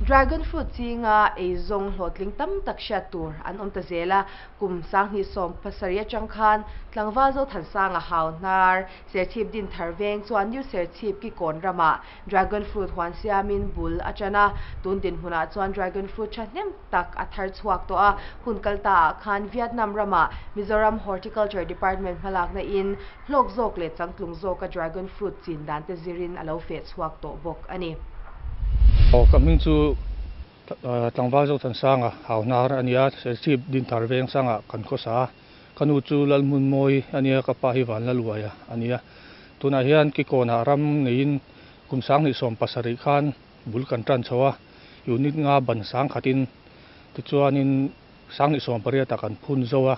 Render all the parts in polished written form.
Dragon fruit chinga eizawng hlawhtling tam tak hriat tur an awm ta zel a, kum 2017 atang khan tlangval Zothansanga hau hnar Serchhip din thar veng chuan New Serchhip ki kawn ramah dragon fruit huan siamin bul a tan a, tun dinhmunah chuan dragon fruit thahnem tak a thar chhuak tawh a, hun kal ta ah khan Vietnam ramah Mizoram Horticulture Department hmalakna in hlawk zawk leh changtlung zawka dragon fruit chin dan te zirin a lo feh chhuak tawh bawk a ni. Aw ka hming chu Tlangval Zothansanga hau hnar a nia, Serchhip Dinthar Vengsanga kan khawsa a, ka nu chu Lalhmunmawi a nia, ka pa hi Vanlaluaia a nia. Tunah hian Kikawnah ram neiin kum 2017 khan bul kan tan chho a, unit nga ban 10,000in tichuanin 2018ah kan phun zo a,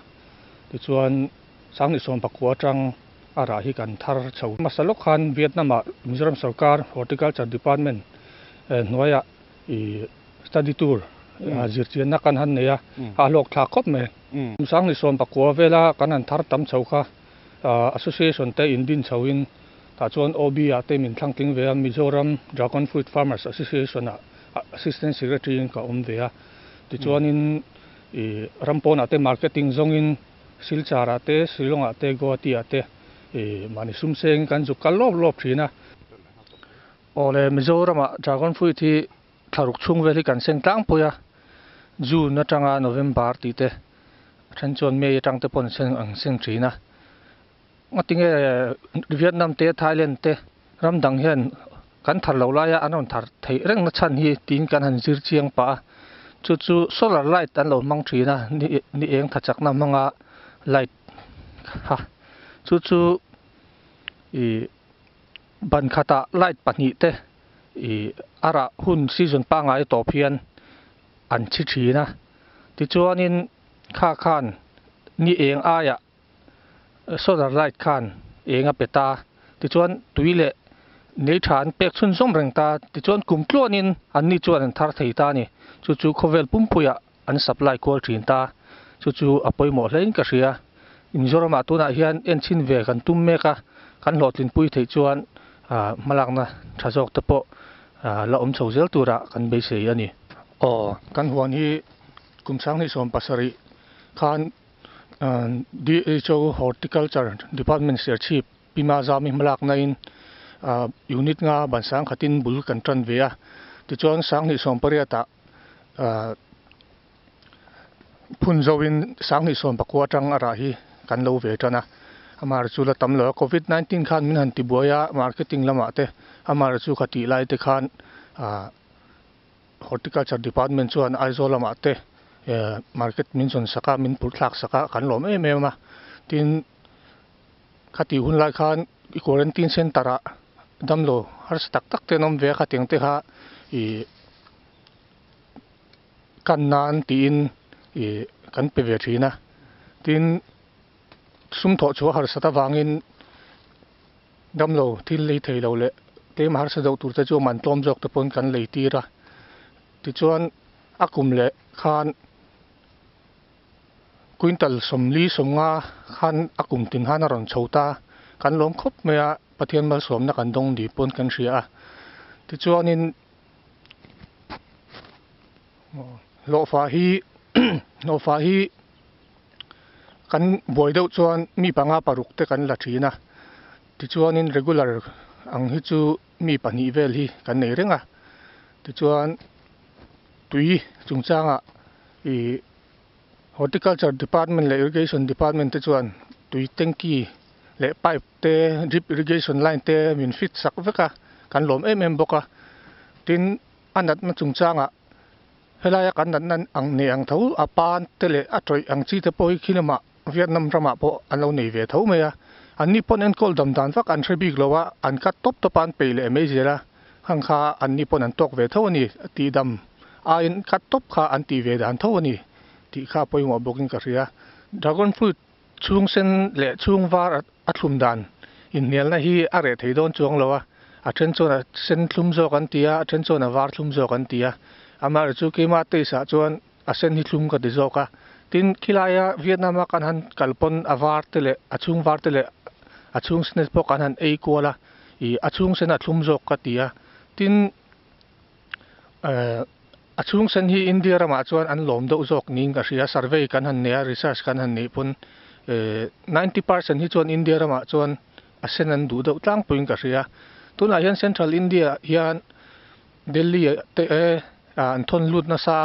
tichuan 2019 atang a rah hi kan thar chho. Hmasa lawk khan Vietnam-ah Mizoram sorkar Horticulture Department hnuaiah i study tour zirchianna kan han nei a, a hlawk thlak khawp mai. Kum 2019 vela kan han thar tam chho kha association te indin chhoin tah chuan OB ah te min thlang tling ve a, Mizoram Dragon Fruit Farmers Association ah Assistant Secretary in ka awm ve a. Tichuanin i ram pawnah te marketing zawngin Silchar ah te, Shillong ah te, Guwahati ah te i mahni sum sengin kan zuk kal lawp lawp thin a. Aw le, Mizoram ah Dragon Fruit hi thlaruk chhung vel hi kan seng tlangpui a, June atanga November tih te a then chuan May atang te pawh an seng an seng thin a. Ngatinge Vietnam te Thailand te ram dang hian kan thar lo laia an rawn thar theih reng na chhan hi tiin kan han zir chiang pah a, chu chu solar light an lo hmang thin a, ni ni eng tha chakna hmanga light kha chu chu ih ban khatah light pahnih te ih a rah hun season pangngai tawp hian an chhi thin a, tichuanin kha khan ni eng aiah solar light khan eng a pe ta, tichuan tui leh nei tha an pek chhun zawm reng ta, tichuan kum tluanin anni chuan an thar thei ta a ni, chu chu khawvel pumpuiah an supply kual thin ta, chu chu a pawimawh hlein ka hria, Mizoramah tunah hian enchhin ve kan tum mek a, kan hlawhtlinpui theih chuan hmalakna tha zawk te pawh la awm chho zel turah kan beisei a ni. Aw, kan huan hi kum 2017 khan DHO Horticulture Department Serchhip Pima Zami hmalakna in unit nga ban 10,000 in bul kan tan ve a, tichuan 2018 ah phun zo in 2019 atang a rah hi kan lo ve tan a, amaherawhchu chu la tam lo a, Covid 19 khan min han tibuai a marketing lamah te amaherawhchu kha tih lai te khan Horticulture Department chuan Aizawl lamah te market min zawn sak a, min phurh thlak sak a, kan lawm em em a. Tin, khati hun lai khan i quarantine center ah damlo harsa tak tak te an awm ve a, khatiang te kha ih kan nan tiin ih kan pe ve thin a. Tin, sum thawh chhuah harsat avangin Damlo thil lei thei lo leh tlem harsa deuh tur te chu man tlawm zawk te pawn kan lei tir a, tichuan a kum leh khan quintal 40, 50 khan a kum tin khan a rawn chho ta, kan lawm khawp mai a, Pathian malsawmna kan dawng ni pawn kan hria a, tichuanin hlawhfa hi hlawhfa hi. Kan buai deuh chuan mi panga paruk te kan la thin a, tichuanin regular ang hi chu mi pahnih vel hi kan nei reng a, tichuan tui chungchangah ih horticulture department leh irrigation department te chuan tui tanky leh pipe te drip irrigation line te min fit sak vek a, kan lawm em em bawk a, tin a natna chungchangah. Helaia kan natna ang nei ang tho, a pan te leh a tawih ang chi te pawh hi khi lamah Vietnam ramah pawh an lo nei ve tho mai a. Anni pawn enkawl dam dan vak an hre bik lo a, an cut tawp tawp a an peih leh mai zel a, khang kha anni pawn an tawk ve tho a ni, tih dam aiin cut tawp kha an tih ve dan tho a ni tih kha pawimawh bawkin ka hria. Dragon fruit chhung sen leh chhung var a thlum dan inhnialna hi a reh thei dawn chuang lo a, a then chuan a sen thlum zawk an ti a, a then chuan a var thlum zawk an ti a, amaherawhchu chu keimah taste ah chuan a sen hi thlum ka ti zawk a, tin khilaia Vietnam a kan han kal pawn a var te leh a chhung var te leh a chhung sen te pawh kan han ei kual a, ih a chhung sen a thlum zawk ka ti a, tin eh. A chhung sen hi India ramah chuan an lawm deuh zawk niin ka hria, survey kan han nei a, research kan han neih pawn 90% hi chuan India ramah chuan a sen an duh deuh tlangpuiin ka hria. Tunah hian Central India hian Delhi te an thawn lut nasa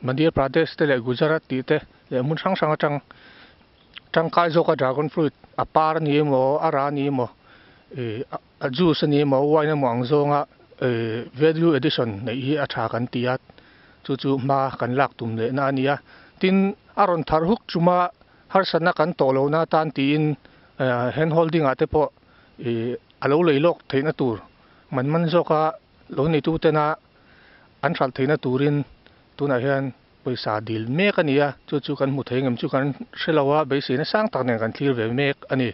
Madhya Pradesh te leh Gujarat tih te leh hmun hrang hrang atang tangkai zawka dragon fruit a par a ni emaw a ra a ni emaw ih a juice a ni emaw wine emaw ang zawnga ih value addition neih hi a tha kan ti a chu chu hma kan lak tum leh na a ni a tin a rawn thar huk chuma harsatna kan tawh lohna atan tiin hand holding ah te pawh ih a lo lei lawk theihna tur man man zawka lo neitu tena an hralh theihna turin tunah hian pawisa dil mek a ni a, chu chu kan hmu thei ngem chu kan hre lo a, beiseina sang tak nen kan thlir ve mek a ni.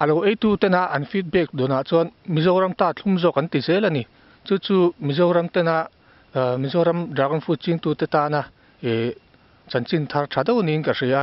A lo eitu tena an feedback dawnah chuan Mizoram ta thlum zawk an ti zel a ni. Chu chu Mizoram tena Mizoram dragon fruit chingtute tana chanchin thar tha deuh niin ka hria.